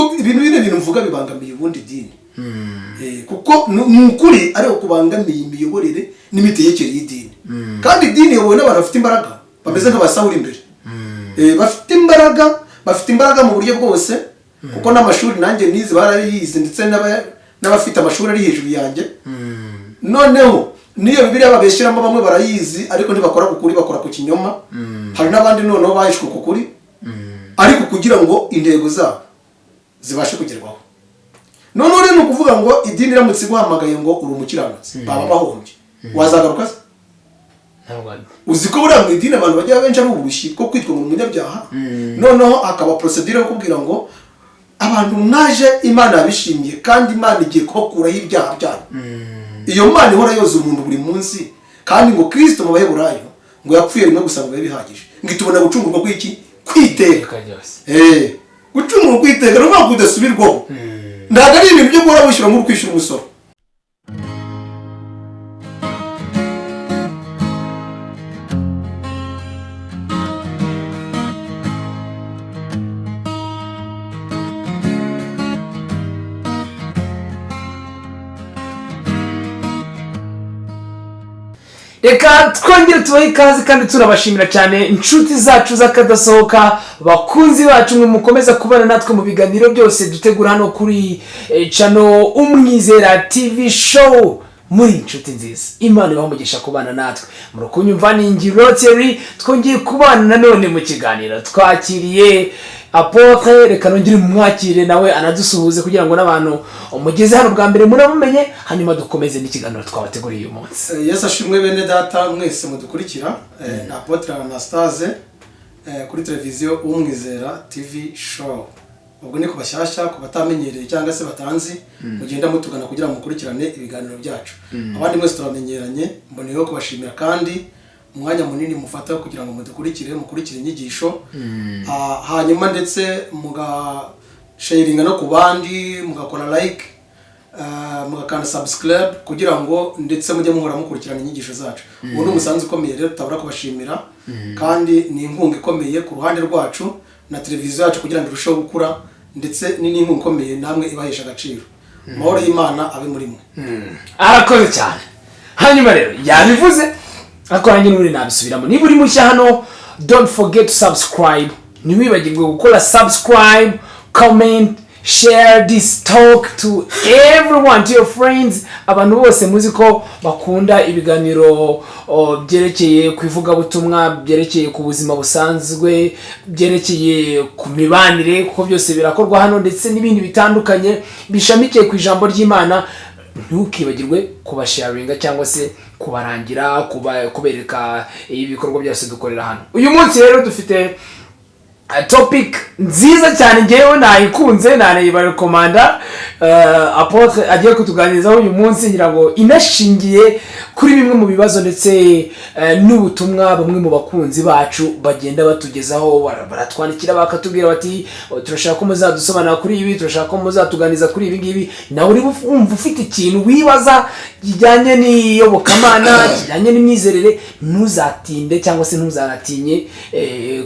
Kuko ibintu, bino bintu mvuga bibangamiye ubundi idini. Kuko ni ukuri ariko kubangamiye imiyoborere n'imitegekere y'idini, kandi idini iyobowe n'abantu bafite imbaraga, bameze nk'abasahura imbere. Bafite imbaraga, bafite imbaraga mu buryo bwose, kuko n'amashuri nanjye nize barayize, ndetse n'abafite amashuri ari hejuru yanjye. Noneho n'iyo Bibiliya babeshyiramo, bamwe barayizi ariko ntibakora ku kuri, bakora ku kinyoma. Hari n'abandi noneho bahishwe ku kuri, ariko kugira ngo intego zabo zibashe kugerwaho. Noneho rero ni ukuvuga ngo idini iramutse iguhamagaye ngo uri umukiranutsi, baba bahombye, wazagaruka se? Ntabwo. Uzi ko buriya mu idini abantu bajya benshi ari uburushyi bwo kwitwa ngo umunyabyaha, noneho akaba procédure yo kubwira ngo abantu mwaje, Imana yabishimiye kandi Imana igiye kubakuraho ibyaha byanyu. Iyo Mana ihora yoza umuntu buri munsi, kandi ngo Kirisito mu Baheburayo ngo yapfuye rimwe gusa ngo bibe bihagije, ngo itubona gucungurwa kw'iki? Kwiteka. Iteka ryose. Gucungurwa kwiteka ni ukuvuga ngo kudasubirwaho. Ntabwo ari ibintu byo guhora wishyura nk'uri kwishyura umusoro. Reka twongere tubahe ikaze kandi tunabashimira cyane, inshuti zacu z'akadasohoka, bakunzi bacu mwe mukomeza kubana natwe mu biganiro byose dutegura hano kuri channel Umwizera TV Show. Muri inshuti nziza, Imana ibaha umugisha kubana natwe. Muri kunyumva ni Ngiro Thierry, twongeye kubana nanone mu kiganiro, twakiriye apôtre. Reka nongere mumwakire nawe anadusuhuze kugira ngo n'abantu umugeze hano bwa mbere munamumenye, hanyuma dukomeze n'ikiganiro twabateguriye uyu munsi. Yesu ashimwe, bene data mwese mudukurikira. Ni Apôtre Anastase kuri televiziyo Umwizera TV Show. Ubwo ni ku bashyashya, ku batamenyereye cyangwa se batanzi, mugenda mutugana kugira ngo mukurikirane ibiganiro byacu. Abandi mwese turamenyeranye, mboneyeho kubashimira kandi umwanya munini mufata kugira ngo mudukurikire, mukurikire inyigisho. Hanyuma ndetse mugasharinga no ku bandi, mugakora like, mugakanda subscribe kugira ngo ndetse mujye muhora mukurikirana inyigisho zacu. Ubu ni umusanzu ukomeye rero tutabura kubashimira, kandi ni inkunga ikomeye ku ruhande rwacu na televiziyo yacu kugira ngo irusheho gukura, ndetse ni n'inkunga ikomeye namwe ibahesha agaciro. Amahoro y'Imana abe muri mwe. Arakoze cyane. Hanyuma rero yabivuze, ariko nanjye n'ubundi nabisubiramo. Niba uri mushya hano, don't forget to subscribe, ntiwibagirwe gukora subscribe, comment, share this talk to everyone, to your friends, abantu bose muzi ko bakunda ibiganiro byerekeye ku ivugabutumwa, byerekeye ku buzima busanzwe, byerekeye ku mibanire, kuko byose birakorwa hano, ndetse n'ibindi bitandukanye bishamikiye ku ijambo ry'Imana. Ntukibagirwe kubasharinga cyangwa se kubarangira, kubereka ibikorwa byose dukorera hano. Uyu munsi rero dufite topic nziza cyane, ngewe nayikunze, nanayibarekomanda. Apôtre agiye kutuganirizaho uyu munsi, ngira ngo inashingiye kuri bimwe mu bibazo ndetse n'ubutumwa bamwe mu bakunzi bacu bagenda batugezaho. Baratwandikira bakatubwira bati: "Oh, turashaka ko muzadusobanura kuri ibi, turashaka ko muzatuganiza kuri ibi ngibi." Nawe uri wumva ufite ikintu wibaza kijyanye n'iyobokamana, kijyanye n'imyizerere, ntuzatinde cyangwa se ntuzanatinye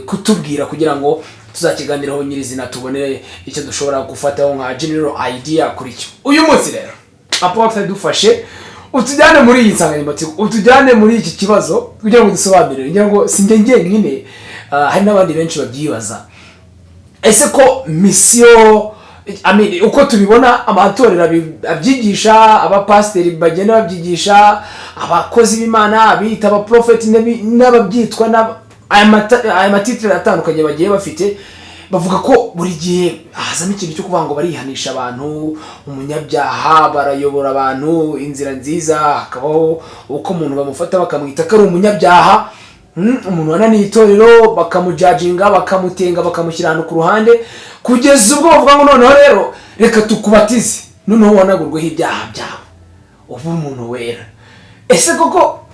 kutubwira kugira ngo tuzakiganiraho nyirizina, tubone icyo dushobora gufataho nka general idea kuri cyo. Uyu munsi rero, apôtre, dufashe utujyane muri iyi nsanganyamatsiko, utujyane muri iki kibazo kugira ngo dusobanurire. Ngira ngo si njye njyenyine, hari n'abandi benshi babyibaza. Ese ko mission, I mean, uko tubibona amatorero abyigisha, abapasiteri bagenda babyigisha, abakozi b'Imana, abiyita abaprofeti n'ababyitwa aya matitire atandukanye bagiye bafite, bavuga ko buri gihe hazamo ikintu cyo kuvuga ngo barihanisha abantu, umunyabyaha, barayobora abantu inzira nziza, hakabaho uko umuntu bamufata bakamwita ko ari umunyabyaha. Umuntu wananiye itorero bakamujajinga, bakamutenga, bakamushyira ahantu ku ruhande, kugeza ubwo bavuga ngo noneho rero reka tukubatize, noneho wanagurweho ibyaha byawe, uba umuntu wera. Ese koko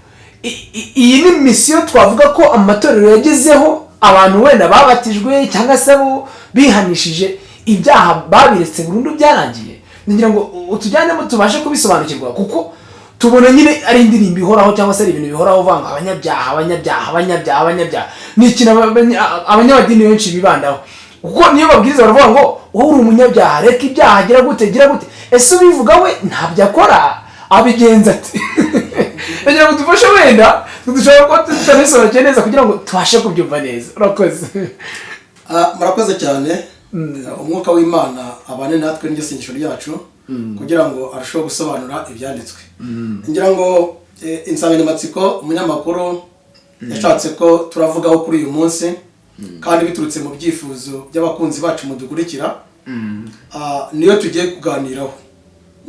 iyi ni mission twavuga ko amatorero yagezeho? Abantu wenda babatijwe cyangwa se abo bihanishije ibyaha babiretse burundu, byarangiye? Ngira ngo utujyanemo tubashe kubisobanukirwa, kuko tubona nyine ari indirimbo ihoraho cyangwa se ari ibintu bihoraho uvuga ngo abanyabyaha, abanyabyaha, abanyabyaha, abanyabyaha. Ni ikintu abanyamadini benshi bibandaho. Kuko niyo babwiriza baravuga ngo wowe uri umunyabyaha, reka ibyaha, gira gute, gira gute. Ese ubivuga we ntabyo akora, abigenza ati? Kugira ngo dufashe, wenda dushobora kuba tutabisobanukiwe neza, kugira ngo tubashe kubyumva neza. Urakoze. Murakoze cyane. Umwuka w'Imana abane natwe, n'iryo sengesho ryacu, kugira ngo arusheho gusobanura ibyanditswe. Ngira ngo insanganyamatsiko umunyamakuru yashatse ko turavugaho kuri uyu munsi, kandi biturutse mu byifuzo by'abakunzi bacu mudukurikira, niyo tugiye kuganiraho.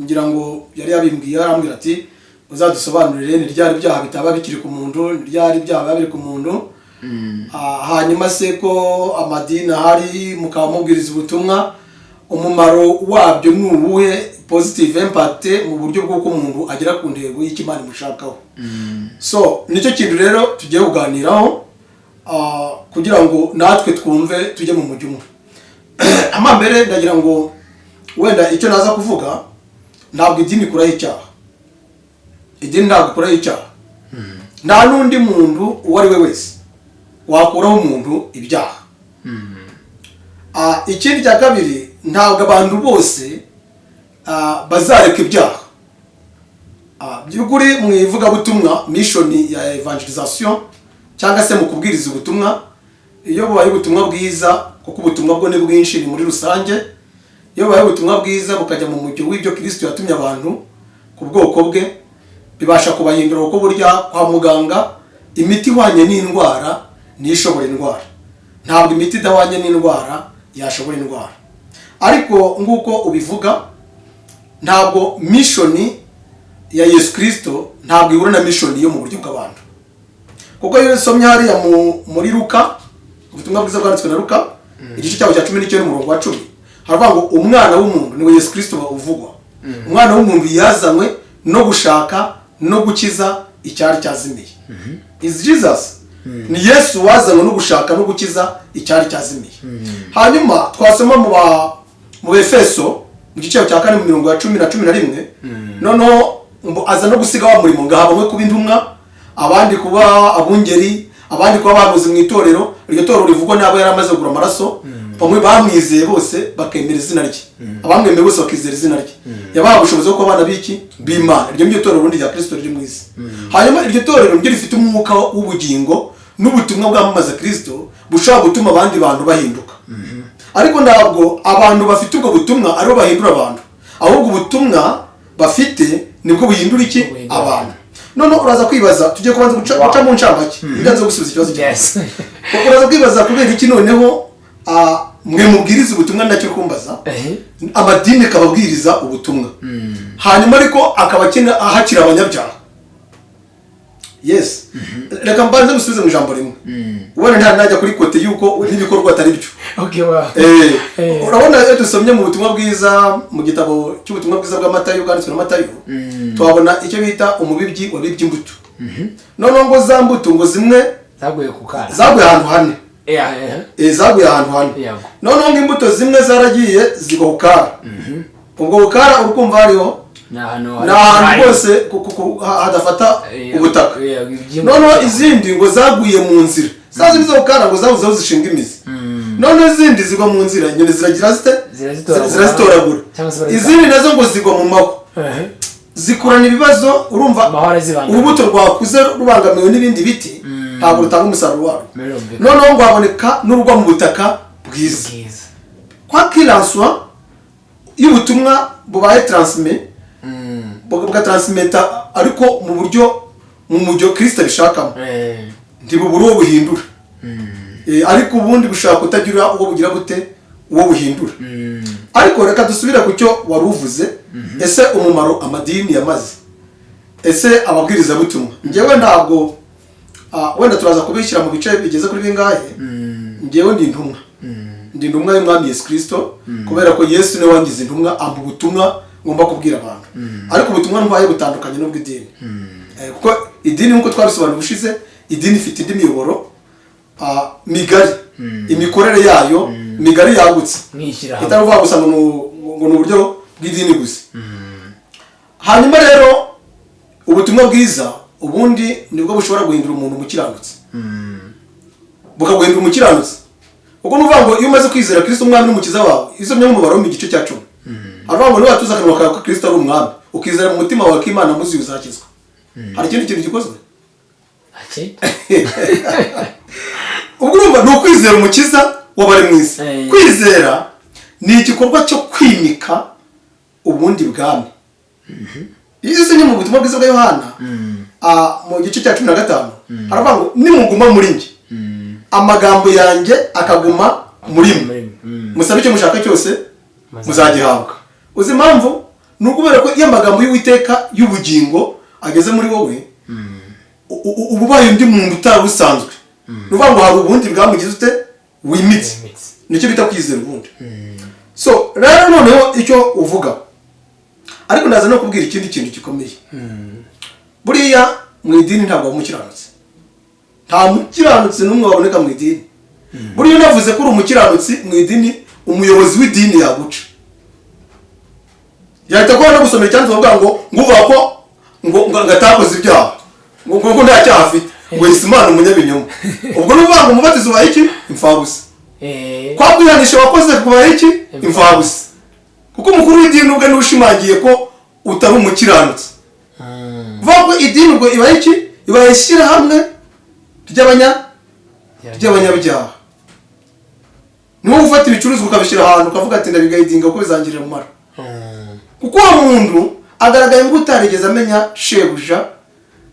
Ngira ngo yari yabimbwiye, arambwira ati: "Uzadusobanurire ni ryari ibyaha bitaba bikiri ku muntu, ni ryari ibyaha biba biri ku muntu." Hanyuma se ko amadini ahari, mukaba mubwiriza ubutumwa, umumaro wabyo ni uwuhe, positive impact mu buryo bw'uko umuntu agera ku ntego y'icyo Imana imushakaho? So nicyo kintu rero tugiye kuganiraho, kugira ngo natwe twumve, tujye mu mujyi umwe. Amambere, ndagira ngo wenda icyo naza kuvuga, ntabwo idini ikuraho icyaha. Idini ntabwo ikuraho icyaha. Nta n'undi muntu uwo ari we wese wakuraho umuntu ibyaha. Ikindi cya kabiri, ntabwo abantu bose bazareka ibyaha. By'ukuri mu ivugabutumwa, mission ya evangelisation, cyangwa se mu kubwiriza ubutumwa, iyo bubaye ubutumwa bwiza, kuko ubutumwa bwo ni bwinshi, ni muri rusange, iyo bubaye ubutumwa bwiza bukajya mu mujyo w'ibyo Kirisito yatumye abantu ku bwoko bwe, bibasha kubahindura, kuko burya kwa muganga imiti ihwanye n'indwara niyo ishobora indwara, ntabwo imiti idahwanye n'indwara yashobora indwara. Ariko nk'uko ubivuga, ntabwo mission ya Yesu Kirisito ntabwo ihura na mission yo mu buryo bw'abantu, kuko iyo usomye hariya muri Luka, ubutumwa bwiza bwanditswe na Luka, igice cyaho cya 19, umurongo wa 10, haravuga ngo umwana w'umuntu, niwe Yesu Kirisito uvugwa, umwana w'umuntu yazanywe no gushaka no gukiza icyari cyazimiye. Is Jesus, ni Yesu wazanywe no gushaka no gukiza icyari cyazimiye. Hanyuma twasoma mu Befeso, mu gice cya 4, mu mirongo ya 10 na 11, noneho ngo aza no gusiga wa murimo, ngaha bamwe kuba intumwa, abandi kuba abungeri, abandi kuba abahanuzi mu itorero. Iryo torero rivugwa n'abo yari amaze kugura amaraso, bamwe bamwizeye bose bakemera izina rye, abamwemeye bose bakizera izina rye, yabahaye ubushobozi bwo kuba abana b'iki? B'Imana. Iryo niryo torero ubundi rya Kirisito riri mu isi. Hanyuma iryo torero niryo rifite umwuka w'ubugingo n'ubutumwa bwamamaza Kirisito, bushobora gutuma abandi bantu bahinduka. Ariko ntabwo abantu bafite ubwo butumwa aribo bahindura abantu, ahubwo ubutumwa bafite nibwo buhindura iki? Buhindura. Abantu. Noneho uraza kwibaza, tugiye kubanza guca mu ncamake ibyanze gusubiza ikibazo cyawe. Uraza kwibaza kubera iki noneho mwe mubwiriza ubutumwa, nacyo kumbaza, amadini akababwiriza ubutumwa, hanyuma ariko akaba ahakira abanyabyaha. Yes, reka mbanze gusubize mu ijambo rimwe, wenda nta najya kuri côté y'uko n'ibikorwa atari byo. Okay, wow. Urabona iyo dusomye mu butumwa bwiza, mu gitabo cy'ubutumwa bwiza bwa Matayo bwanditswe na Matayo, tuhabona icyo bita umubibyi wabibye imbuto. Noneho ngo za mbuto ngo zimwe zaguye ku kana. Zaguye ahantu hane. Zaguye ahantu hane. Noneho ngo imbuto zimwe zaragiye zigwa ku kara. Ubwo bukara urukumva hariho Ni ahantu ni ahantu rwose hadafata ubutaka. Noneho izindi ngo zaguye mu nzira, za zindi zo gukara ngo zabuze aho zishinga imizi. Noneho izindi zigwa mu nzira, inyoni ziragira zite? Zirazitoragura. Zirazitoragura. Cyangwa se barazitanga. Izindi nazo ngo zigwa mu mahwa, zikurana ibibazo, urumva Amahwa arazibangamiye. urubuto rwakuze rubangamiwe n'ibindi biti, ntabwo rutanga umusaruro warwo. Birumvikana. Noneho ngo haboneka n'urugwa mu butaka bwiza. Bwiza. Quoi qu'il en soit, iyo ubutumwa bubaye transmis, bugatransmeta, ariko mu buryo, mu mujyo Kirisito abishakamo, ntibubura uwo buhindura. Ariko ubundi bushobora kutagira uwo bugira bute, uwo buhindura. Ariko reka dusubire ku cyo wari uvuze. Ese umumaro amadini yamaze, ese ababwirizabutumwa? Njyewe ntabwo wenda turaza kubishyira mu bice bigeze kuri bingahe. Njyewe ndi intumwa, ndi intumwa y'Umwami Yesu Kirisito, kubera ko Yesu niwe wangize intumwa, ampa ubutumwa ngomba kubwira abantu. Ariko ubutumwa ntwaye butandukanye n'ubw'idini. Kuko idini, nk'uko twabisobanuye ubushize, idini ifite indi miyoboro migari, imikorere yayo migari yagutse, Mwishyirahamwe. itari uvuga gusa ngo ni uburyo bw'idini gusa. Hanyuma rero ubutumwa bwiza ubundi nibwo bushobora guhindura umuntu umukiranutsi, bukaguhindura umukiranutsi. Ubwo ni ukuvuga ngo iyo umaze kwizera Kristo umwami n'umukiza wawe, iyo usomye nko mu Baroma igice cya 10, haravuga ngo niwatuza akanwa kawe ko Kristo ari umwami, ukizera mu mutima wawe ko Imana yamuzuye, uzakizwa. Hari ikindi kintu gikozwe? Ake. Ubwo urumva ni ukwizera umukiza w'abari mu isi. Kwizera ni igikorwa cyo kwimika ubundi bwami. Iyo usomye mu butumwa bwiza bwa Yohana, mu gice cya 15, haravuga ngo nimuguma muri njye, amagambo yanjye akaguma muri mwe, Muri mwe. Musabe icyo mushaka cyose muzagihabwa. Uzi impamvu? Ni ukubera ko iyo amagambo y'Uwiteka y'ubugingo ageze muri wowe, uba ubaye undi muntu utari usanzwe. Ni ukuvuga ngo hari ubundi bwamugize ute? Wimitse. Wimitse. Nicyo bita kwizera ubundi. So rero noneho icyo uvuga, ariko ndaza no kubwira ikindi kintu gikomeye. Buriya mu idini ntabwo waba umukiranutsi, nta mukiranutsi n'umwe waboneka mu idini. Buriya unavuze ko uri umukiranutsi mu idini, umuyobozi w'idini yaguca, yahita kuba no gusomera icyanditswe avuga ngo uvuga ko ngo atakoze ibyaha, ngo nta cyaha afite, ngo yise Imana umunyabinyoma. Ubwo ni ukuvuga ngo umubatizo ubaye iki? Imfabusa. Kwa kwihanisha wakoze kubaye iki? Imfabusa, kuko umukuru w'idini ubwe niwe ushimangiye ko utari umukiranutsi. Vuga ko idini ubwo ibaye iki? Ibaye ishyirahamwe ry'abanyabyaha. Ni wowe ufata ibicuruzwa ukabishyira ahantu, ukavuga ati ndabigayidinga kuko bizangirira umumaro, kuko uwo muntu agaragaye nk'utarigeze amenya shebuja,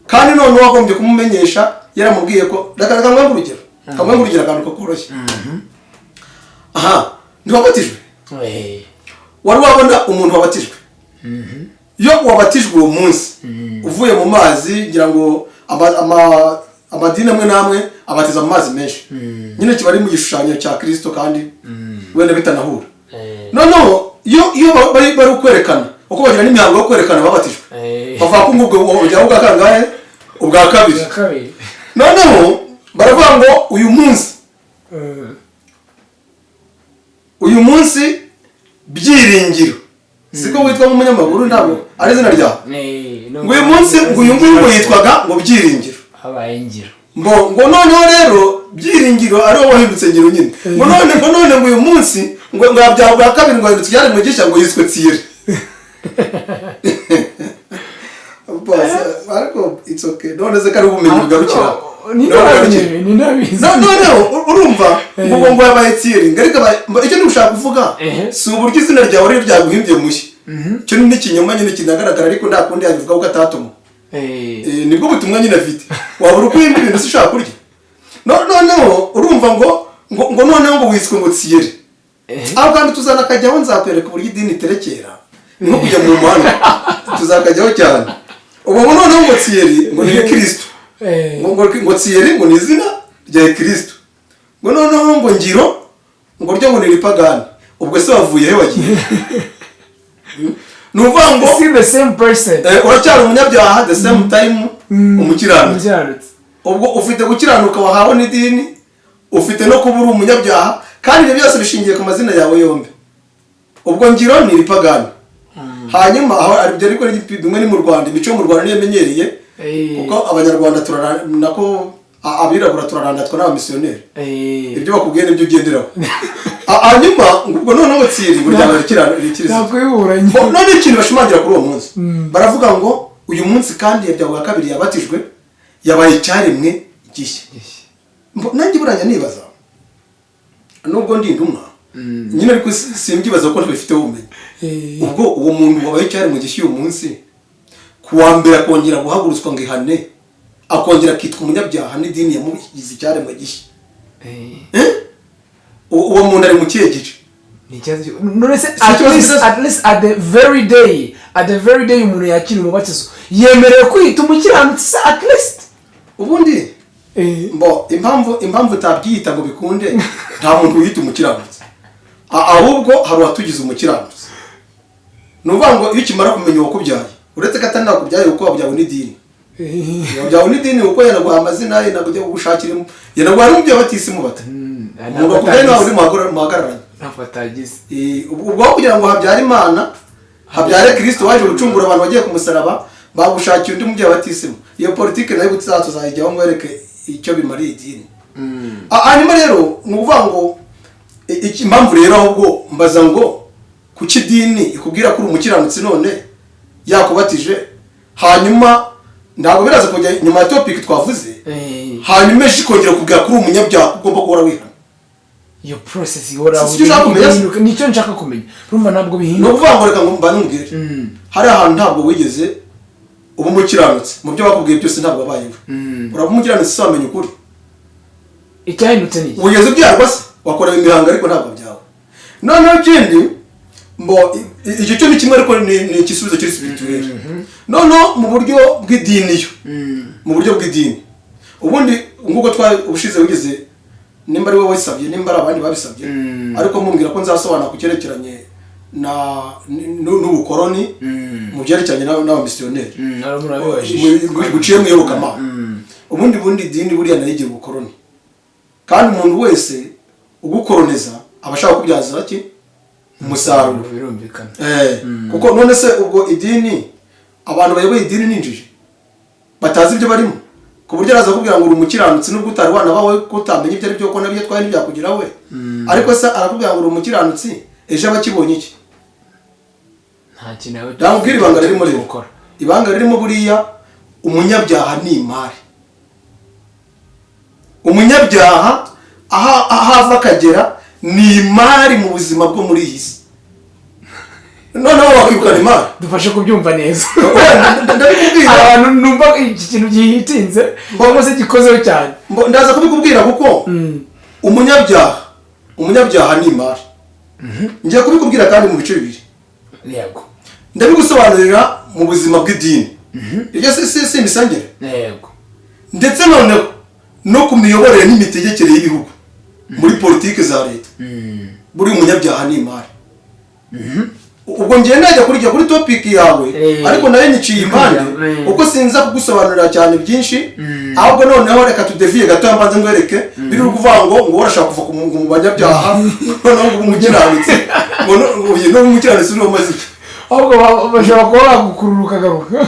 kandi noneho wagombye kumumenyesha yaramubwiye ko reka nguhe urugero, kamwe urugero, akantu koroshye. Aha ntiwabatijwe? Wari wabona umuntu wabatijwe? Iyo wabatijwe uwo munsi uvuye mu mazi, ngira ngo amadini amwe n'amwe abatiza mu mazi menshi nyine, kiba ari mu gishushanyo cya Kirisito, kandi wenda bitanahura. Noneho iyo bari kwerekana uko bagira n'imihango yo kwerekana babatijwe, bavuga ko ngo ubwo ujyaho ubwa kangahe? Ubwa kabiri. Ubwa kabiri. Noneho baravuga ngo uyu munsi, uyu munsi Byiringiro, siko witwa nk'umunyamakuru, ntabwo ari izina ryawe, ngo uyu munsi ngo uyu nguyu ngo yitwaga ngo Byiringiro, Habaye Ngiro. ngo noneho rero Byiringiro ari wowe wahindutse Ngiro nyine, ngo none ngo uyu munsi ngo yabyawe bwa kabiri, ngo yahindutse icyaremwe gishya, ngo yiswe Tsiyeri. Boss, ariko it's okay. None se ko ari ubumenyi bugarukira? Ni Niho bugarukira. Ni nabizi. Noneho urumva ngo yabaye Tsiyeri, ngo ariko icyo ndi gushaka kuvuga, si uburyo izina ryawe ari ryaguhimbye mushya. Icyo ni n'ikinyoma nyine kinagaragara, ariko nta kundi yabivuga kuko atatuma. Nibwo butumwa nyine afite. Wabura uko uhimba ibintu se ushaka kurya? Noneho urumva ngo noneho ngo wiswe ngo Tsiyeri. Aho kandi tuzanakajyaho, nzakwereka uburyo idini iterekera, ni nko kujya mu muhanda, tuzakajyaho cyane. Ubu ngo noneho ngo Tsiyeri ngo ni Kristo, ngo Tsiyeri ngo ni izina rya Kristo, ngo noneho ngo Ngiro ngo ryo ngo ni ripagani. Ubwo se wavuye he? Wagiye? Ni ukuvuga ngo Still the same person. Uracyari umunyabyaha, the same time umukiranutsi. Umukiranutsi. Ubwo ufite gukiranuka wahawe n'idini, ufite no kuba uri umunyabyaha, kandi ibyo byose bishingiye ku mazina yawe yombi. Ubwo Ngiro ni ripagani. Hanyuma aho ari byo, ariko bimwe ni mu Rwanda, imico yo mu Rwanda niyo imenyereye, kuko Abanyarwanda turara nako abirabura turarandatwa n'abamisiyoneri. Ibyo bakubwiye nibyo ugenderaho. Hanyuma ngo ubwo noneho Tsiri ngo ryaba rikirisitu. Nakwiburanye. None ikintu bashimangira kuri uwo munsi, baravuga ngo uyu munsi kandi yabyawe bwa kabiri, yabatijwe, yabaye icyaremwe gishya. Nanjye buranya nibaza, nubwo ndi intumwa nyine, ariko simbyibaza kuko ntibifiteho ubumenyi. Ubwo uwo muntu wabaye icyaremwe gishya uyu munsi, ku wa mbere akongera guhagurutswa ngo ihane, akongera akitwa umunyabyaha n'idini yamugize icyaremwe gishya, Eh? Uwo muntu ari mu kihe gice? Ni ikibazo none se Si at ikibazo least cyiza. at least at the very day umuntu yakira umubatizo, yemerewe kwita umukiranutsi se at least? Ubundi mbo impamvu utabyiyita ngo bikunde, nta muntu wiyita umukiranutsi. Ahubwo hari uwatugize umukiranutsi. Ni ukuvuga ngo iyo ukimara kumenya uwakubyaye, uretse ko atari nakubyaye, kuko wabyawe n'idini, wabyawe n'idini kuko yanaguha amazina, yanagujya kugushakira, yanaguha n'umubyeyi batisimu bata umuntu wakubyaye nawe uri muhagararanye. Ntabwo atagize. Ubwo aho kugira ngo habyare Imana, habyare Kirisito waje gucungura abantu bagiye ku musaraba, bagushakiye undi mubyeyi batisimu. Iyo politiki nayo ubutaha tuzayijyaho, mwereke icyo bimariye idini. Hanyuma rero ni ukuvuga ngo Impamvu rero ahubwo mbaza ngo kuki idini ikubwira ko uri umukiranutsi none yakubatije, hanyuma ntabwo biraza kujya nyuma ya topic twavuze, hanyuma ejo ikongera kubwira ko uri umunyabyaha, ugomba guhora wihana? Iyo process ihoraho. Si icyo ushaka kumenya se? Nicyo nshaka kumenya, urumva ntabwo Ni bihinduka. ukuvuga ngo reka ngo mbanubwire, hari ahantu ntabwo wigeze uba umukiranutsi. Mu byo bakubwiye byose ntabwo wabayeho. Uraba umukiranutsi se wamenya ukuri? Icyahindutse ni iki? Wigeze ubyarwa se? Wakorewe imihango ariko ntabwo byawe. Noneho ikindi, mbo icyo cyo ni kimwe, ariko ni igisubizo kiri spirituel. Noneho mu buryo bw'idini yo, mu buryo bw'idini ubundi nk'uko twari ubushize, wigeze, nimba ari wowe wisabye, nimba ari abandi babisabye, ariko mumbwira ko nzasobanura ku cyerekeranye na n'ubukoroni mu byerekeranye n'abamisiyoneri Hari umuntu wabibajije. Guciye mu iyobokamana. Ubundi idini buriya nayo igira ubukoroni, kandi umuntu wese ugukoroneza aba ashaka kubyaza iki? Umusaruro. Birumvikana. Kuko none se ubwo idini, abantu bayoboye idini ni injiji batazi ibyo barimo, ku buryo araza kubwira ngo uri umukiranutsi nubwo utari wanabawe, ko utamenya ibyo ari byo, ko nabyo twaye ntibyakugeraho we, ariko se arakubwira ngo uri umukiranutsi, ejo aba akibonye iki? Nta kintu yawe. Ndamubwira ibanga ririmo rero. Gukora. Ibanga ririmo, buriya umunyabyaha ni imari. Umunyabyaha aho ava akagera ni imari mu buzima bwo muri iyi si. Noneho wakwirukana imari. Dufashe kubyumva neza. Oya, ndabikubwira. Abantu numva iki kintu gihitinze cyangwa se gikozeho cyane. Ndaza kubikubwira, kuko umunyabyaha ni imari. Ngiye kubikubwira kandi mu bice bibiri. Ndabigusobanurira mu buzima bw'idini, iryo si imisengere, Yego. ndetse noneho no ku miyoborere n'imitegekere y'ibihugu muri politiki za leta. Buriya umunyabyaha ni imari. Ubwo ngiye najya kuri topic yawe, ariko nayo nyiciye impande, kuko sinza kugusobanurira cyane byinshi. Ahubwo noneho reka tudeviye gato, mbanze ngwereke biri kuvuga ngo urashaka kuva mu banyabyaha, noneho ngo ube umukiranutsi, ngo uyu ni umukiranutsi uriho umaze iki? Ahubwo bashobora kuba bagukurura ukagaruka.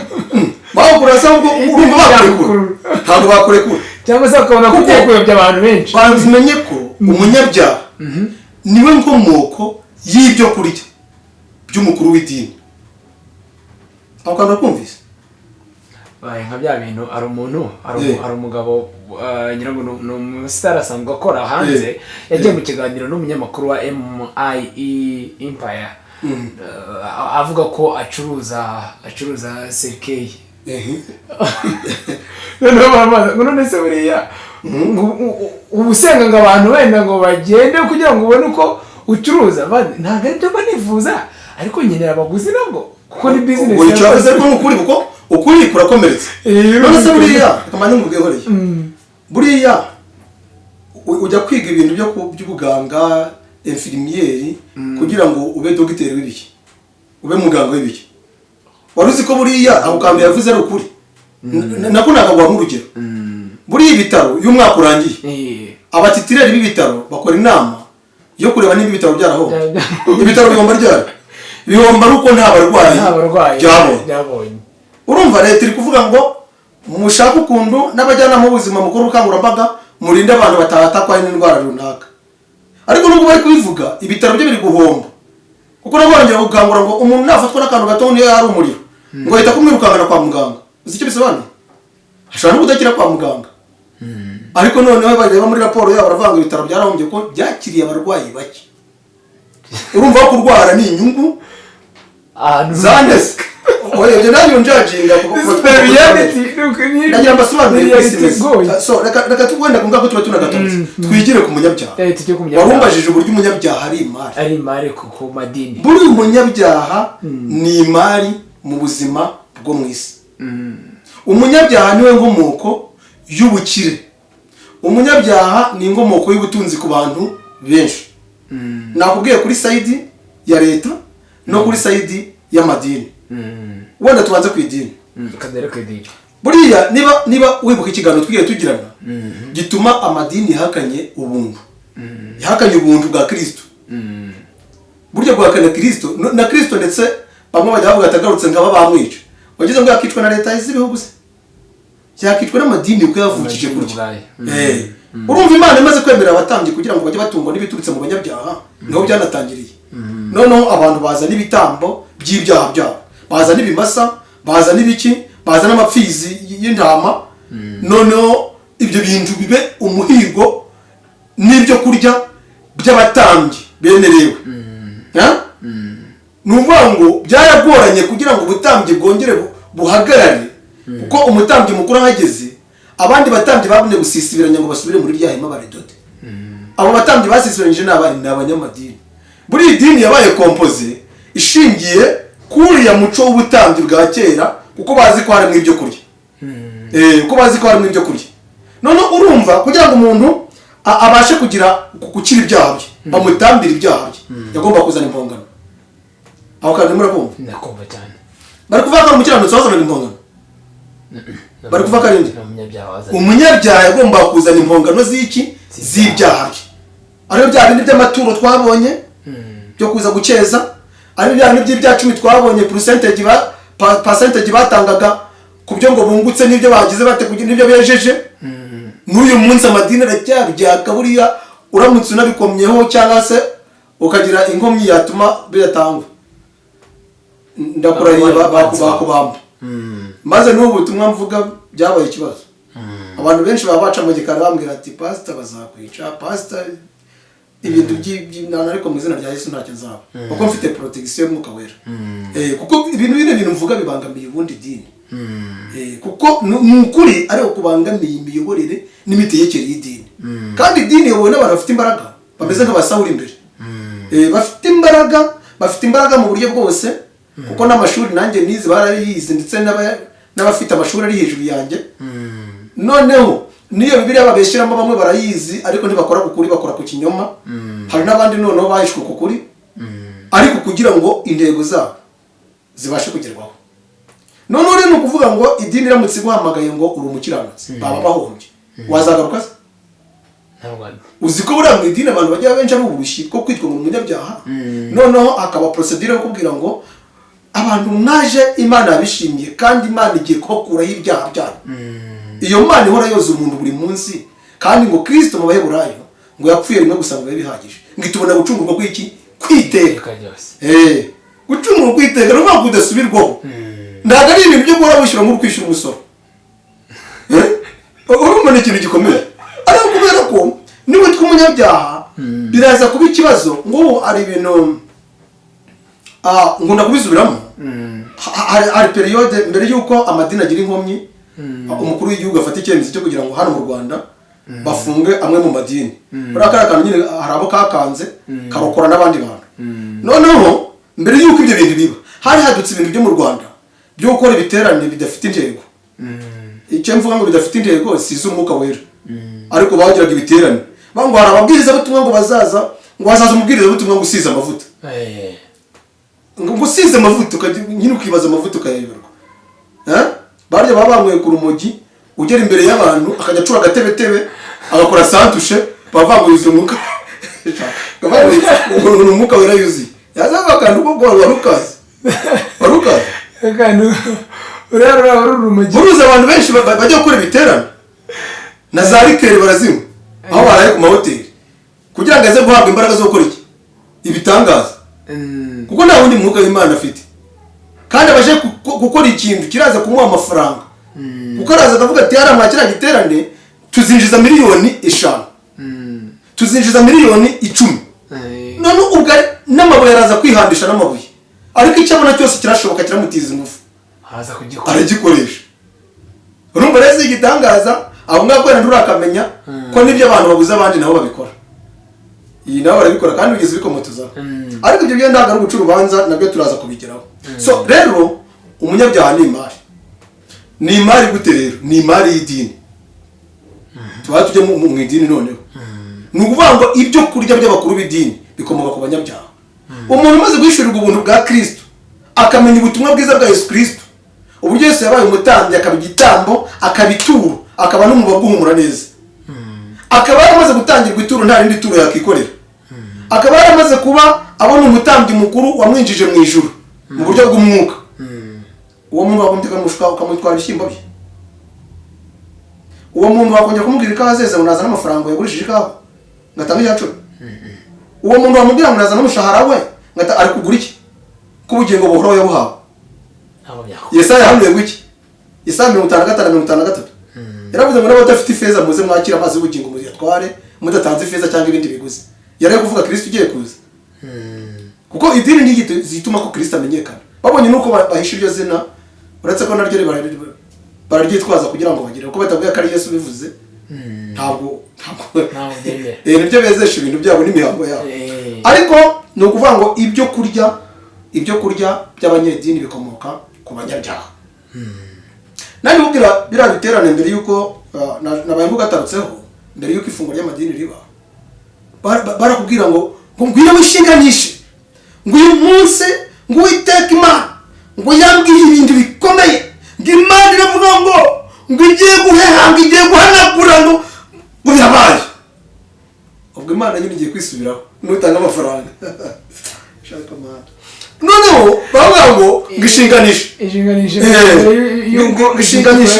Bakugura se? Ahubwo urumva bakurekura? Ntabwo bakurekura. Cyangwa se bakabona ko ugiye kuyobya abantu benshi. Banza umenye ko umunyabyaha niwe nkomoko y'ibyo kurya by'umukuru w'idini. Aho kantu urakumvise? Baye nka bya bintu, hari umuntu, hari umugabo, ngira ngo ni umusitari asanzwe akora hanze, yagiye mu kiganiro n'umunyamakuru wa MIE Empire, avuga ko acuruza cercueil. Noneho baramubaza ngo none se buriya ngo uba usenga ngo abantu wenda ngo bagende kugira ngo ubone uko ucuruza? Ntabwo aribyo mba nifuza, ariko nkenera abaguzi nabwo kuko ni business. Ubwo icyo yavuze ariko ni ukuri, kuko ukuri kurakomeretsa. None se buriya reka mbanze nkubwihoreye, buriya ujya kwiga ibintu by'ubuganga, infirmier, kugira ngo ube dogiteri w'ibiki, ube muganga w'ibiki? Wari uzi ko buriya ako kantu yavuze ari ukuri? Nako nakaguha nk'urugero. Buriya ibitaro, iyo umwaka urangiye, abatitulaire b'ibitaro bakora inama yo kureba niba ibitaro byarahombye. Ibitaro bihomba ryari? Bihomba ari uko nta barwayi Nta barwayi byabonye. Byabonye. Urumva leta iri kuvuga ngo mushake ukuntu n'abajyanama b'ubuzima mukuru ubukangurambaga, murinde abantu batahatakwa n'indwara runaka. Ariko nubwo bari kubivuga, ibitaro byo biri guhomba, kuko nabo barongera gukangura ngo umuntu nafatwa n'akantu gato, niyo hari umuriro, ngo ahita kumwirukankana kwa muganga. Uzi icyo bisobanuye? Ashobora no kudakira kwa muganga. Ariko noneho bareba muri raporo yabo, baravuga ngo ibitaro byarahombye ko byakiriye abarwayi bake. Urumva ko kurwara ni inyungu Ahantu zandese. Oya, ibyo nanjye unjudginga. This is the reality. Ndagira mbasobanurire Ni ku isi reality imeze. igoye. So reka wenda kumva ko tuba tunagatorotse, twigire ku munyabyaha. Tujye ku munyabyaha. Warumbajije uburyo umunyabyaha ari imari. Ari imari ku madini. Buriya umunyabyaha ni imari mu buzima bwo mu isi. Umunyabyaha niwe nkomoko y'ubukire. Umunyabyaha ni inkomoko y'ubutunzi ku bantu benshi. Nakubwiye kuri side ya leta no kuri side y'amadini. Wenda tubanze ku idini. Kadere ku idini. Buriya niba wibuka ikiganiro twigiye tugirana gituma amadini yahakanye ubuntu, yahakanye ubuntu bwa Kirisito, burya guhakana Kirisito na Kirisito, ndetse bamwe bajya bavuga ati agarutse ngaba bamwica. Wagize ngo yakicwa na leta z'ibihugu se? Yakicwa n'amadini kuko yavukije Amadini kurya. ubwayo. Urumva, Imana imaze kwemerera abatambyi kugira ngo bajye batungwa n'ibiturutse mu banyabyaha, niho byanatangiriye. Noneho abantu baza n'ibitambo by'ibyaha byabo, baza n'ibimasa, baza n'ibiki, baza n'amapfizi y'intama. Noneho ibyo bintu bibe umuhigo n'ibyo kurya by'abatambyi bemerewe. Ha? Ni ukuvuga ngo byaragoranye kugira ngo ubutambyi bwongere buhagarare, kuko umutambyi mukuru ahageze, abandi batambyi bagumye gusisibiranya ngo basubire muri rya hema baridode. Abo batambyi basisibiranyije ni abari? Ni abanyamadini. Buri idini yabaye composé ishingiye kuri uriya muco w'ubutambyi bwa kera, kuko bazi ko harimo ibyo kurya. Kuko bazi ko harimo ibyo kurya. Noneho urumva, kugira ngo umuntu abashe kugira gukira ibyaha bye, bamutambire ibyaha bye, yagomba kuzana impongano. Aho kandi murakumva? Ndakumva cyane. Bari kuvuga ko ari umukiranutsi wazanaga impongano? Bari kuvuga ko ari nde? Ni umunyabyaha wazanye. Umunyabyaha yagomba kuzana impongano z'iki? Z'ibyaha bye, ariyo bya bindi by'amaturo twabonye byo kuza gukeza, ariyo bya bindi by'ibya cumi twabonye, percentage batangaga ku byo ngo bungutse n'ibyo bagize bate n'ibyo bejeje. N'uyu munsi amadini aracyabyaka. Buriya uramutse unabikomyeho cyangwa se ukagira inkomyi yatuma bidatangwa, ndakurahiye, bakubamba. Maze n'ubu butumwa mvuga byabaye ikibazo. Abantu benshi baba baca mu gikari bambwira ati: "Pasita, bazakwica, pasita, ibintu by'imana." Ariko mu izina rya Yesu ntacyo nzaba, kuko mfite protection y'Umwuka Wera. Kuko ibintu bino bintu mvuga bibangamiye ubundi dini. Kuko ni ukuri, ariko kubangamiye imiyoborere n'imitegekere y'idini. Kandi idini iyobowe n'abantu bafite imbaraga, bameze nk'abasawuri imbere. Bafite imbaraga, bafite imbaraga mu buryo bwose, kuko n'amashuri nanjye nize barayize, ndetse n'abafite amashuri ari hejuru yanjye. Noneho n'iyo Bibiliya babeshyiramo, bamwe barayizi ariko ntibakora ku kuri, bakora ku kinyoma. Hari n'abandi noneho bahishwe ku kuri, ariko kugira ngo intego zabo zibashe kugerwaho. Noneho rero ni ukuvuga ngo idini iramutse iguhamagaye ngo uri umukiranutsi, baba bahombye. Wazagaruka se? Ntabwo. Uzi ko buriya mu idini abantu bajya benshi ari uburushyi bwo kwitwa ngo ni umunyabyaha? Noneho akaba procédure yo kubwira ngo abantu mwaje, Imana yabishimiye kandi Imana igiye kubakuraho ibyaha byanyu. Iyo Mana ihora yoza umuntu buri munsi, kandi ngo Kirisito mu Baheburayo ngo yapfuye rimwe gusa ngo bibe bihagije, ngo itubona gucungurwa kw'iki? Kwiteka. Iteka ryose. Gucungurwa kwiteka ni ukuvuga ngo kudasubirwaho. Ntabwo ari ibintu byo guhora wishyura nk'uri kwishyura umusoro. Urumva ni ikintu gikomeye, ariko kubera ko niba witwa umunyabyaha biraza kuba ikibazo. Nk'ubu hari ibintu nkunda kubisubiramo. Hari période mbere y'uko amadini agira inkomyi, umukuru w'igihugu afata icyemezo cyo kugira ngo hano mu Rwanda bafunge amwe mu madini. Buriya kariya kantu nyine hari abo kakanze, karokora n'abandi bantu. Noneho mbere y'uko ibyo bintu biba, hari hadutse ibintu byo mu Rwanda byo gukora ibiterane bidafite intego. Icyo mvuga ngo bidafite intego, si iz'Umwuka Wera, ariko bagiraga ibiterane ngo hari ababwirizabutumwa ngo bazaza, ngo hazaza umubwirizabutumwa ngo usize amavuta, ngo usize amavuta, ukajya nyine ukibaza amavuta ukayayoberwa. Eh? Barya baba banyweye ku rumogi, ugera imbere y'abantu akajya acura agatebetebe, agakora santushe, bava ngo yuzuye umwuka, ngo ni Umwuka Wera yuzuye. Yaza akantu ko wari ukazi, wari ukazi. Akantu uriya ruraba ruri urumogi. Buruzi abantu benshi bajya gukora ibiterane na za liqueur barazinywa aho baraye ku mahoteli, kugira ngo aze guhabwa imbaraga zo gukora iki? Ibitangaza. Kuko nta wundi mwuka w'Imana afite, kandi abashe gukora ikintu kiraza kumuha amafaranga, kuko araza akavuga ati: "Hariya mwa kiriya giterane tuzinjiza miliyoni 5, tuzinjiza miliyoni 10." None ubwo n'amabuye araza kwihandisha n'amabuye, ariko icyo abona cyose kirashoboka, kiramutiza ingufu. Araza kugikora. Aragikoresha. Urumva rero si igitangaza abo ngabo, wenda nturakamenya ko n'ibyo abantu babuze abandi nabo babikora, iyi nabo barabikora kandi bigeze bikomotozaho. Ariko ibyo byo ntabwo ari uguca urubanza, nabyo turaza kubigeraho. So rero umunyabyaha ni imari. Ni imari gute rero? Ni imari y'idini. Tuba tujya mu idini. Noneho ni ukuvuga ngo ibyo kurya by'abakuru b'idini bikomoka ku banyabyaha. Umuntu umaze guhishurirwa ubuntu bwa Kristo, akamenya ubutumwa bwiza bwa Yesu Kristo, uburyo Yesu yabaye umutambyi, akaba igitambo, akaba ituro, akaba n'umubavu uhumura neza, akaba yaramaze gutangirwa ituro, nta rindi turo yakikorera, akaba yaramaze kuba abona umutambyi mukuru wamwinjije mu ijuru mu buryo bw'umwuka, uwo muntu wagombye ukamutwara ibishyimbo bye. Uwo muntu wakongera kumubwira ikawa zeze ngo nazane amafaranga yagurishije ikawa ngo atange icya cumi? Uwo muntu wamubwira ngo nazane umushahara we ngo ari kugura iki, ko ubugingo buhoraho yabuhawe? Ntabwo byakora. Yesaya yahanuye ngo iki? Yesaya 55, 53, yaravuze ngo n'abadafite ifeza muze mwakire amazi y'ubugingo muyatware mudatanze ifeza cyangwa ibindi biguzi. Yari ari kuvuga Kristo ugiye kuza, kuko idini ni zituma ko Kristo amenyekana. Babonye nuko bahisha iryo zina, uretse ko naryo bararyitwaza kugira ngo bagire uko batabwiye ko ari Yesu ubivuze. Ntabwo Ntabwo byemera. Nibyo bezesha ibintu byabo n'imihango yabo. Ariko ni ukuvuga ngo ibyo kurya by'abanyedini bikomoka ku banyabyaha. Nanjye ubwira biriya biterane mbere y'uko nabaye ngugatarutseho, mbere y'uko ifunguro ry'amadini riba, barakubwira ngo ngwino wishinganishe, ngo uyu munsi ngo Uwiteka Imana ngo yambwiye ibintu bikomeye, ngo Imana iravuga ngo igiye guheha, ngo igiye guhanagura, ngo birabaye. Ubwo Imana nyine igiye kwisubiraho nutanga amafaranga. Shaka Mana. Noneho baravuga ngo ishinganishe. Ishinganishe. Ngo ishinganishe,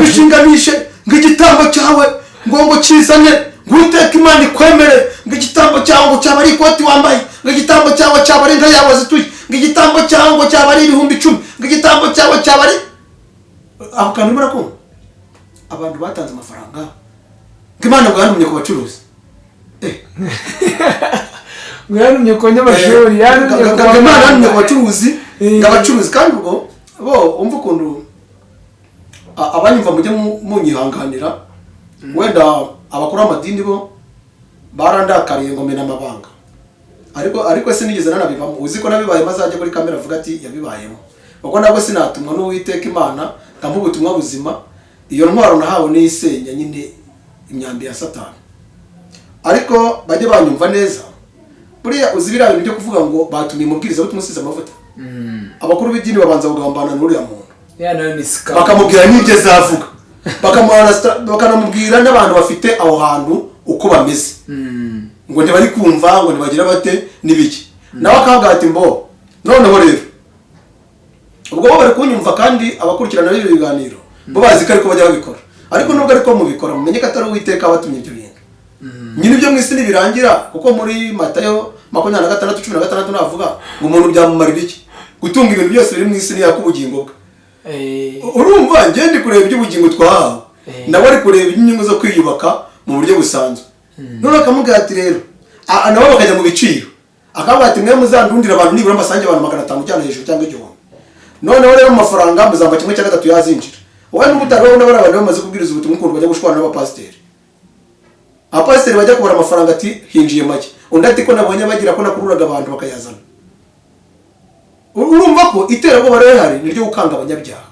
ishinganishe, ngo igitambo cyawe ngo kizane, ngo Uwiteka Imana ikwemere, ngo igitambo cyawe ngo cyaba ari ikoti wambaye, ngo igitambo cyawe cyaba ari inka yawe zituye, ngo igitambo cyawe ngo cyaba ari 10,000, ngo igitambo cyawe cyaba ari ako kantu. Urimo urakumva abantu batanze amafaranga, ngo Imana ngo yantumye ku bacuruzi. Ngo yantumye ku banyamashuri, yantumye ku Ngo Imana yantumye ku bacuruzi. Eh. Ngo abacuruzi kandi ubwo bo umva ukuntu abanyumva mujye munyihanganira. Wenda abakuru b'amadini bo barandakariye ngo mena amabanga, ariko sinigeze nanabibamo. Uzi ko nabibayemo azajya kuri kamera avuga ati yabibayemo, kuko nabwo sinatumwa n'Uwiteka Imana nkamuha ubutumwa buzima. Iyo ntwaro nahawe n'isenya nyine imyambi ya Satani. Ariko bajye banyumva neza. Buriya uzi biriya bintu byo kuvuga ngo batumiye umubwirizabutumwa usize amavuta, abakuru b'idini babanza kugambana n'uriya muntu, Ya, nayo ni scam. bakamubwira n'ibyo azavuga, bakanamubwira n'abantu bafite aho hantu uko bameze, ngo ntibari kumva, ngo ntibagira bate n'ibiki. Nawe akavuga ati mbo noneho rero ubwo bo bari kunyumva, kandi abakurikirana b'ibyo biganiro bo bazi ko ariko bajya babikora. Ariko nubwo ariko mubikora, mumenye ko atari Uwiteka watumye ibyo bintu nyine. Ibyo mu isi nibirangira, kuko muri Matayo 26:16 navuga ngo umuntu byamumarira iki gutunga ibintu byose biri mu isi niyaka ubugingo bwe? Urumva njye ndi kureba iby'ubugingo twahawe, nawe ari kureba inyungu zo kwiyubaka mu buryo busanzwe. None akamubwira ati rero nabo bakajya mu biciro, akavuga ati mwe muzandundira abantu nibura mbasange abantu 500 cyane hejuru cyangwa 1000, noneho rero mu mafaranga muzamba 1/3 yazinjira. Wowe n'ubu utari wabona bariya bantu bamaze kubwiriza ubutumwa ukuntu bajya gushwana n'abapasiteri. Abapasiteri bajya kubara amafaranga, ati hinjiye make, undi ati ko nabonye bagira ko nakururaga abantu bakayazana. Urumva ko iterabwoba rero rihari ni ryo gukanga abanyabyaha,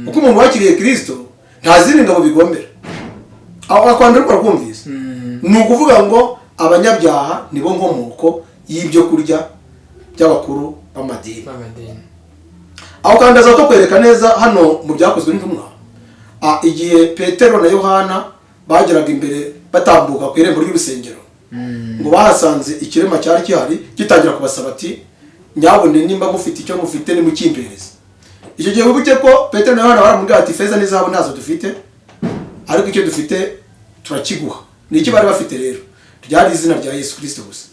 kuko umuntu wakiriye Kirisito nta zindi ngabo bigombera. Aho akwanda ariko arakumvise, ni ukuvuga ngo abanyabyaha nibo nkomoko y'ibyo kurya by'abakuru b'amadini. B'amadini. Aho kandi aza kukwereka neza hano mu Byakozwe n'Intumwa, igihe Petero na Yohana bageraga imbere batambuka ku irembo ry'urusengero, ngo bahasanze ikirema cyari gihari gitangira kubasaba ati nyabune nimba mufite icyo mufite nimukimpereze. Icyo gihe wibuke ko Petero na Yohana baramubwira ati feza n'izahabu ntazo dufite, ariko icyo dufite turakiguha. Ni icyo bari bafite rero ryari izina rya Yesu Kirisito gusa,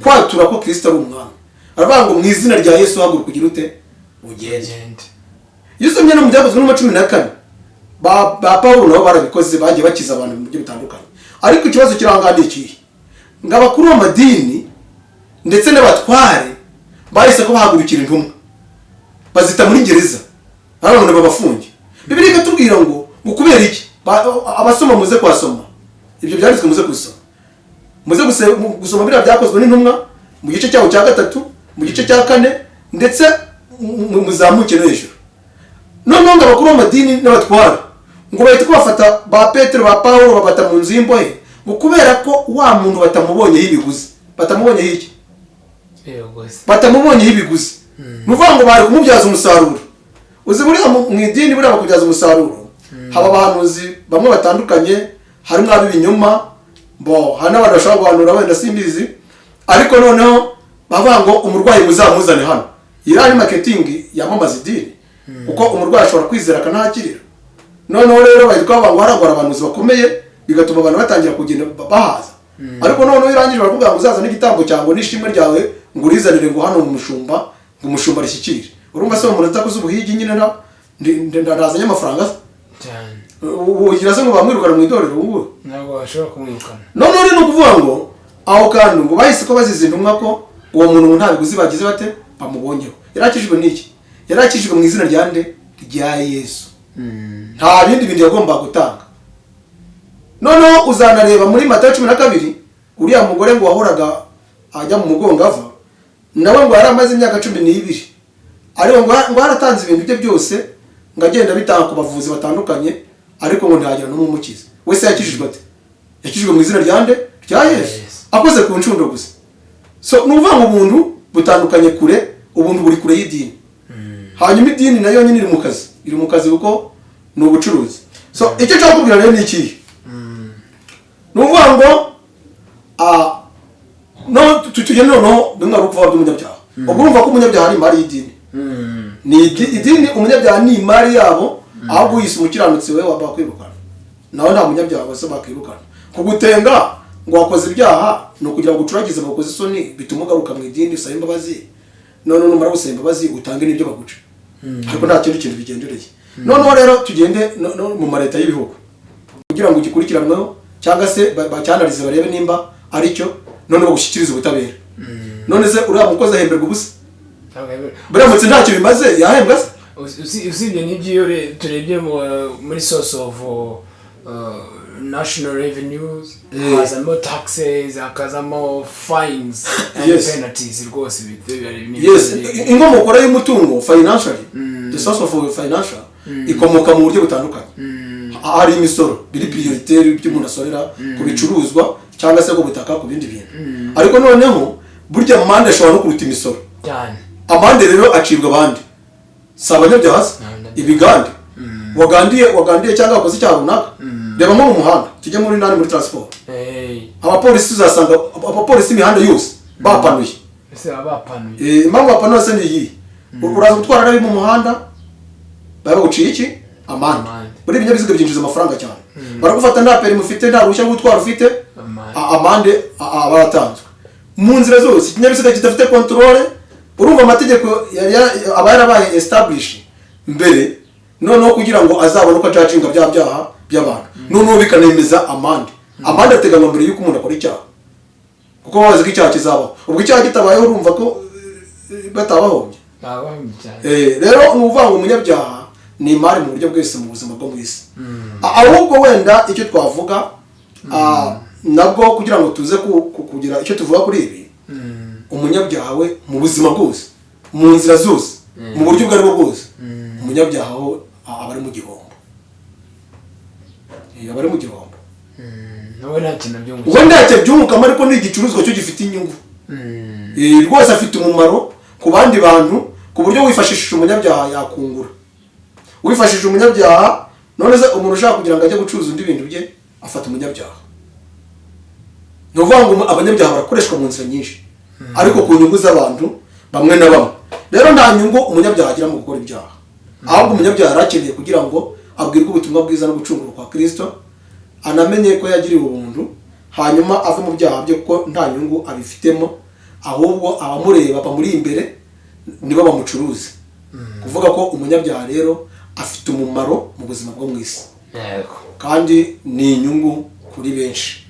kwatura ko Kirisito ari umwami. Aravuga ngo mu izina rya Yesu haguruka ugira ute? Ugende. Ugende. Iyo usomye no mu Byakozwe n'Intumwa 14, ba Pawulo nabo barabikoze, bagiye bakiza abantu mu buryo butandukanye. Ariko ikibazo kiri aho ngaho ni ikihe? Ngo abakuru b'amadini ndetse n'abatware bahise ko bahagurukira intumwa bazita muri gereza, abantu babafunge. Bibiliya ikatubwira ngo kubera iki? Abasoma muze kuhasoma ibyo byanditswe, muze kubisoma, muze gusoma biriya Byakozwe n'Intumwa mu gice cyaho cya gatatu, mu gice cya kane, ndetse muzamuke no hejuru. Noneho ngo abakuru b'amadini n'abatwara ngo bahite ko bafata ba Petero, ba Pawulo, babata mu nzu y'imbohe, ngo kubera ko wa muntu batamubonyeho ibiguzi. Batamubonyeho iki? Yego se. Batamubonyeho ibiguzi, ni ukuvuga ngo bari kumubyaza umusaruro. Uzi buriya mu idini buriya bakubyaza umusaruro, haba abahanuzi bamwe batandukanye, harimo ab'ibinyoma, bo hari n'abantu bashobora guhanura wenda simbizi, ariko noneho bavuga ngo umurwayi muzamuzane hano. Iriya ni marketing yamamaza idini, kuko umurwayi ashobora kwizera akanahakirira. Noneho rero bahita bavuga ngo haragwara abahanuzi bakomeye, bigatuma abantu batangira kugenda bahaza. Ariko noneho iyo urangije, barakubwira ngo uzazane igitambo cyawe ngo n'ishimwe ryawe, ngo urizanire ngo hano mu mushumba, ngo umushumba rishyikire. Urumva se umuntu utakoze ubuhigi nyine ntazanye amafaranga se? Cyane. Ugira se ngo bamwirukana mu itorero ubu ngubu? Ntabwo bashobora kumwirukana. Noneho rero ni ukuvuga ngo aho kantu ngo bahise ko bazize intumwa ko uwo muntu ngo nta biguzi bagize bate bamubonyeho. Yari akijijwe n'iki? Yari akijijwe mu izina rya nde? Rya Yesu. Nta bindi bintu yagombaga gutanga. Noneho uzanareba muri Matayo 12, uriya mugore ngo wahoraga ajya mu mugongo ava, nawe ngo yari amaze imyaka 12, ariko ngo yaratanze ibintu bye byose, ngo agenda abitanga ku bavuzi batandukanye, ariko ngo ntihagira n'umwe umukiza. Wese yakijijwe ate? Yakijijwe mu izina rya nde? Rya Yesu. Yesu. Akoze ku ncundo gusa. So ni ukuvuga ngo ubuntu butandukanye kure, ubuntu buri kure y'idini. Hanyuma idini nayo nyine iri mu kazi, iri mu kazi kuko ni ubucuruzi. So icyo nshaka kubwira rero ni ikihe? Ni ukuvuga ngo no tugende noneho bimwe ari ukuvuga by'umunyabyaha. Ubwo urumva ko umunyabyaha ari imari y'idini. Ni idini, umunyabyaha ni imari yabo. Ahubwo uyise umukiranutsi, we bakwirukana. Nawe nta munyabyaha wese bakwirukana. Kugutenga ngo wakoze ibyaha ni ukugira ngo ucuragize, bakoze isoni, bituma ugaruka mu idini usaba imbabazi. None numara gusaba imbabazi, utange n'ibyo baguca, ariko nta kindi kintu bigendereye. Noneho rero tugende no mu ma leta y'ibihugu kugira ngo ugikurikiranweho cyangwa se bacyanarize, barebe nimba ari cyo, none bagushyikirize ubutabera. None se uriya mukozi ahemberwa ubusa? Ntabwo yemerewe. Biramutse ntacyo bimaze, yahembwa se? Usibye n'ibyo, iyo turebye muri source of national revenues, hazamo taxes, hakazamo fines and penalties. Rwose Yes, inkomoko rero y'umutungo, financially, the source of financial, ikomoka mu buryo butandukanye. Hari imisoro biri prioritaire by'umuntu asorera ku bicuruzwa cyangwa se ku butaka, ku bindi bintu. Ariko noneho burya amande ashobora no kuruta imisoro. Cyane. Amande rero acibwa abandi, si abanyabyaha se? Ni abanyabyaha. Ibigande wagandiye cyangwa wakoze icyaha runaka. Reba nko mu muhanda, tujye muri nani, muri transport. Abapolisi, uzasanga abapolisi imihanda yose bapanuye. Ese baba bapanuye? Impamvu bapanuye se ni iyi? Uraza gutwara nabi mu muhanda, baba baguciye iki? Amande. Amande. Buri ibinyabiziga byinjiza amafaranga cyane. Baragufata nta permis ufite, nta ruhushya rwo gutwara ufite. Amande. Amande aba yaratanzwe mu nzira zose. Ikinyabiziga kidafite contrôle, urumva amategeko aba yarabaye establish mbere, noneho kugira ngo azabone uko acacinga bya byaha by'abantu, noneho bikanemeza amande. Amande ateganywa mbere y'uko umuntu akora icyaha, kuko bazi ko icyaha kizabaho. Ubwo icyaha kitabayeho, urumva ko batabahombye. Baba bahombye cyane. Rero ni ukuvuga ngo umunyabyaha ni imari mu buryo bwese mu buzima bwo mu isi. Ahubwo wenda icyo twavuga, nabwo kugira ngo tuze kugira icyo tuvuga kuri ibi, umunyabyaha we mu buzima bwose, mu nzira zose, mu buryo ubwo aribwo bwose, umunyabyaha ho aba ari mu gihombo. Aba ari mu gihombo. Nawe nta kintu byungukira. Ubwo ntacyo byungukamo, ariko ni igicuruzwa cyo gifite inyungu. Rwose afite umumaro ku bandi bantu, ku buryo wifashishije umunyabyaha yakungura. Wifashishije umunyabyaha, none se umuntu ushaka kugira ngo ajye gucuruza undi ibintu bye afata umunyabyaha? Ni ukuvuga ngo abanyabyaha barakoreshwa mu nzira nyinshi, ariko ku nyungu z'abantu bamwe na bamwe. Rero nta nyungu umunyabyaha agira mu gukora ibyaha. Ahubwo umunyabyaha yari akeneye kugira ngo abwirwe ubutumwa bwiza no gucungurwa kwa Kirisito, anamenye ko yagiriwe ubuntu, hanyuma ave mu byaha bye, kuko nta nyungu abifitemo. Ahubwo abamureba bamuri imbere nibo bamucuruza. Kuvuga ko umunyabyaha rero afite umumaro mu buzima bwo mu isi, kandi ni inyungu kuri benshi.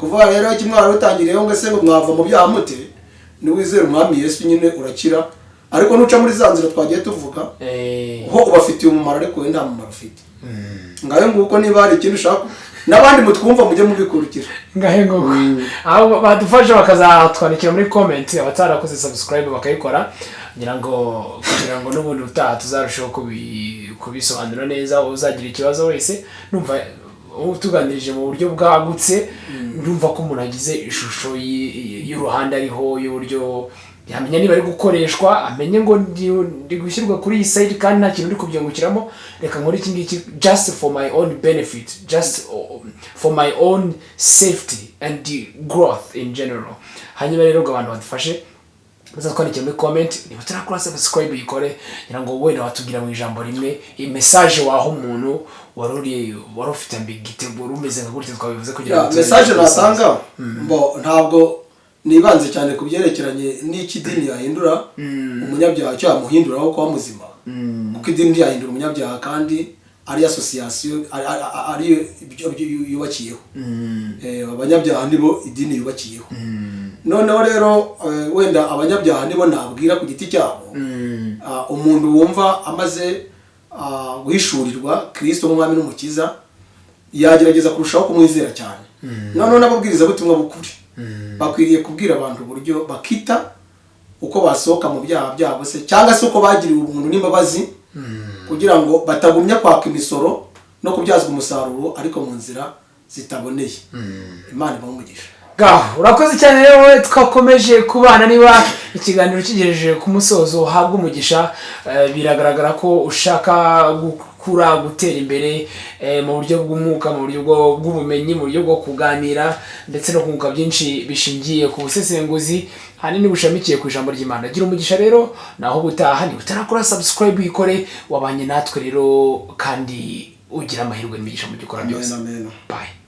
Kuvuga rero kimwe wari utangiriyeho ngo ese ngo mwava mu byaha mute? Niwizera Umwami Yesu nyine urakira. Ariko nuca muri za nzira twagiye tuvuga, ho ubafitiye umumaro, ariko we nta mumaro ufite. Ngayo nguko. Niba hari ikindi ushaka, n'abandi mutwumva, mujye mubikurikira. Ngahe nguko. Aho badufasha bakazatwandikira muri comment, abatarakoze subscribe bakayikora, ngira ngo kugira ngo n'ubundi utaha tuzarusheho kubisobanura neza. Uzagira ikibazo wese, numva utuganirije mu buryo bwagutse, ndumva ko umuntu agize ishusho y'uruhande ariho, y'uburyo yamenya niba ari gukoreshwa, amenye ngo ndi gushyirwa kuri iyi side kandi nta kintu uri kubyungukiramo, reka nkore iki ngiki just for my own benefit, just for my own safety and the growth in general. Hanyuma rero ngo abantu badufashe. Muzatwandikire muri comment. Niba utarakora subscribe, uyikore. Ngira ngo wenda watubwira mu ijambo rimwe iyi message waha umuntu wari uri, wari ufite ambiguïté, wari umeze nka gutya twabivuze, kugira ngo Message natanga, mbo ntabwo nibanze cyane ku byerekeranye n'icyo idini yahindura umunyabyaha, icyo yamuhinduraho kuba muzima, kuko idini ntiyahindura umunyabyaha kandi ari association, ari ibyo yubakiyeho. Abanyabyaha nibo idini yubakiyeho. Noneho rero wenda abanyabyaha nibo nabwira ku giti cyabo. Umuntu wumva amaze guhishurirwa Kirisito nk'umwami n'umukiza yagerageza kurushaho kumwizera cyane. Noneho n'ababwirizabutumwa b'ukuri bakwiriye kubwira abantu uburyo bakita uko basohoka mu byaha byabo se, cyangwa se uko bagiriwe ubuntu n'imbabazi, kugira ngo batagumya kwaka imisoro no kubyazwa umusaruro ariko mu nzira zitaboneye. Imana ibahe umugisha. Gaho urakoze cyane rero, twakomeje kubana. Niba ikiganiro kigejeje ku musozo, uhabwa umugisha. Biragaragara ko ushaka gukura, gutera imbere mu buryo bw'umwuka, mu buryo bw'ubumenyi, mu buryo bwo kuganira ndetse no kunguka byinshi bishingiye ku busesenguzi hanini bushamikiye ku ijambo ry'Imana. Gira umugisha rero, naho ubutaha. Niba utarakora subscribe, uyikore. Wabanye natwe rero, kandi ugira amahirwe n'imigisha mu byo ukora byose. Amen, amen. Bye.